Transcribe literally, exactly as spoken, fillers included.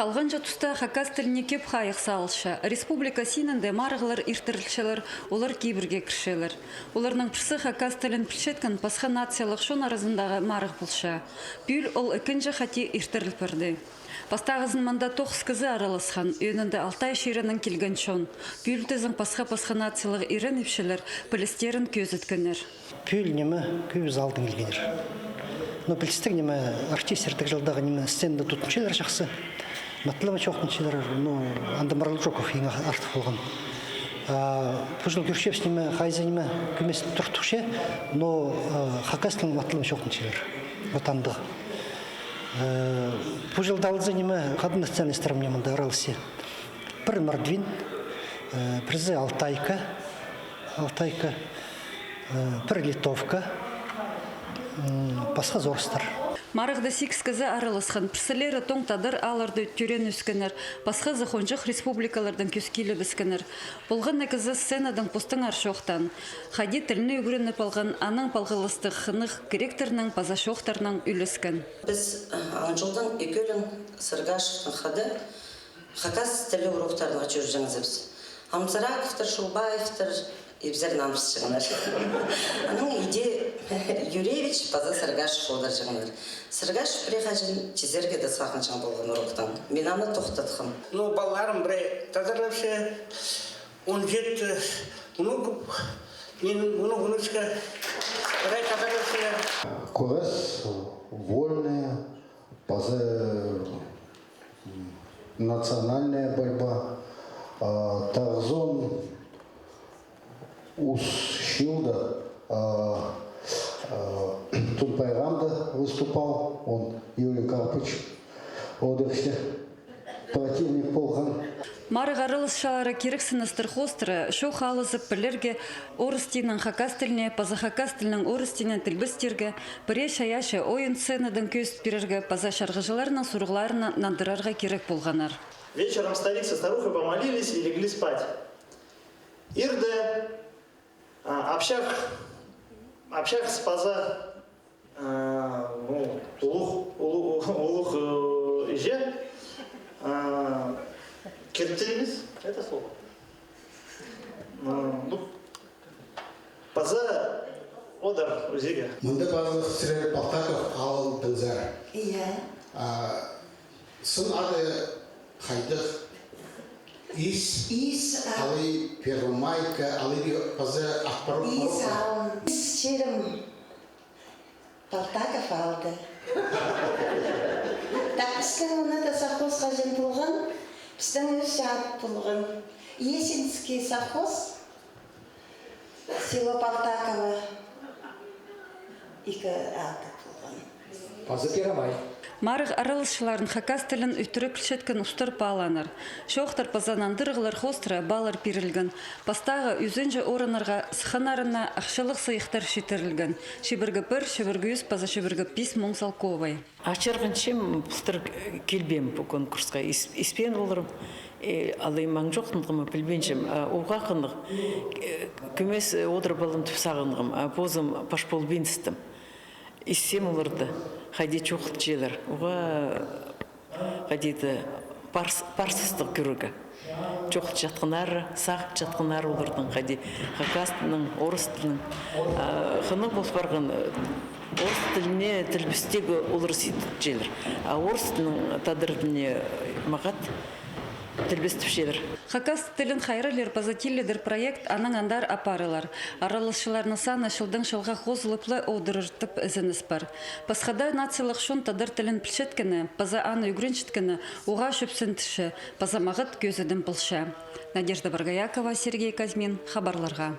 Халғанҷы туста хакас тіліне кӧп хайығ салылча. Республика синінде марығлар иртірілчелер, олар кибірге кірчелер. Оларның пірсі хакас тілін пілчеткен пасха нациялығ чон аразындағы марығ полча. Пӱӱл ол ікінҷі хати иртіріл парды. Пастағызын мында тоғыс кізі араласхан, ӧӧнінде Алтай чирінең килген чон. Пӱӱл тізең пасха-пасха нациялығ иреніпчілер пілістерін кӧзіткеннер. Пӱӱл ниме, кӧбізі алдаң килгеннер. Но пілістіг ниме, артистер тігі чылдағы ниме сценада тудынчалар чахсы. Матлабын чоохтанчалар, но анда Марлычоков иң артых полған. А пу чыл кӧрчебіс ниме, хайзы ниме кӧместең туртухча, но, а, хакас тілінең матлабын чоохтанчалар. Вот андағ. Э, пу чылда алза ниме, хада националистер ниме мында араласча. Пір мордвин, э, пірсі алтайка, алтайка, э, пір литовка, м, пасхазы орыстар. Марығда сигіс кізі араласхан, пірсілері тоң тадар аалларда тӧреен ӧскеннер, пасхазы хонҷых республикалардаң кӧс килібіскеннер. Полған на кізі сценадаң постаңар чоохтаан. Хайди тілні ӱгреніп алған, анаң палғалыстығ хынығ киректернең паза чоохтарнаң ӱлескен. Піс, э, Анҷулдаң ікӧлең Сыргашевтең хада хакас тілі уроктарына чӧрҷеңзібіс. Амсараковтар, Шулбаевтар ибзер наныбысчаңнар. Анаң иди Юревич паза Сыргашев одырҷаңнар. Сыргашев пірее хаҷан чизерге дее сағынҷаң полған уроктаң. Мин аны тохтатхам. Ну, палаларым пірее тадарлапча, он читі внуков, минің внук, внучка пірее тадарлапча. Курес, вольная, паза, м, национальная борьба, а, тоғызон ӱс чылда, а, а, Тун пайрамда выступал он, Юрий Карпыч, одырча, противник полған. Марығ араласчылары кирексіністер хоостыра чоох алызып пілерге орыс тілінең хакас тіліне, паза хакас тілінең орыс тіліне тілбестерге, пірее чайаачы ойын сценадаң кӧзіт пирерге, паза чарғыҷыларның сурығларына нандырарға кирек полғаннар. Вечером старик со старухой помолились и легли спать. Ирде, а, апчах, апчах паза, а, ну, улуғ, улуғ, улуғ, э, иҷе, а, киртті нимес, это слово. Ну, ну, паза одар узиге. Мында паза сірер Полтаков аалдаңзар. Иә. А, сын ады хайдағ? Ис. Ис, а. Алай Первомайка, алай паза Ат парох. Ис, а. Ис чирім. Полтаков аалда. Так, пістің мында даа совхоз хаҷан полған, пістің ӧс ат полған. Есинский совхоз, село Полтаково, ікі ат полған. Паза Первомай. Марығ араласчыларын хакас тілін ӧтіре пілчеткен устар паалааннар. Чоохтар паза нандырығлар хоостыра баллар пирілген. Пастағы ӱзінҷі орыннарға сыхханнарына ахчалығ сыйыхтар читірілген. Чибіргі пір, чибіргі ӱс паза чибіргі пис муң салковай. Ачырғанчам, пілдір килбеем пу конкурсха. Ис-, испеен поларым, э, алай маң чоохтанғам, пілбинчем, а уғаа хынығ. Э, кӧмес, э, одырып алам тіп сағынғам, а позым паш полбиныстым. Иссем оларды, хайди чоохтапчалар. Уғаа хайди-да парс-, парсыстығ кӧрерге. Чоохтапчатханнары, сағынчатханнары олардың хайди хакас тілінең, орыс тілінең. А, хынығ пол парған, э, орыс тіліне тілбестег олар сидікчелер. А орыс тілінең тадар тіліне мағат тілбестепчелер. Хакас тілін хайраллир паза тилідер проект анаң андар апарылар. Араласчыларның саны чылдаң чылға хозылып ла одырар тіп ізеніс пар. Пасха даа нациялығ чон тадар тілін пілчеткені паза аны ӱгренчеткені уғаа чӧпсіндірче паза мағат кӧзідім полча. Надежда Боргоякова, Сергей Казьмин, хабарларға.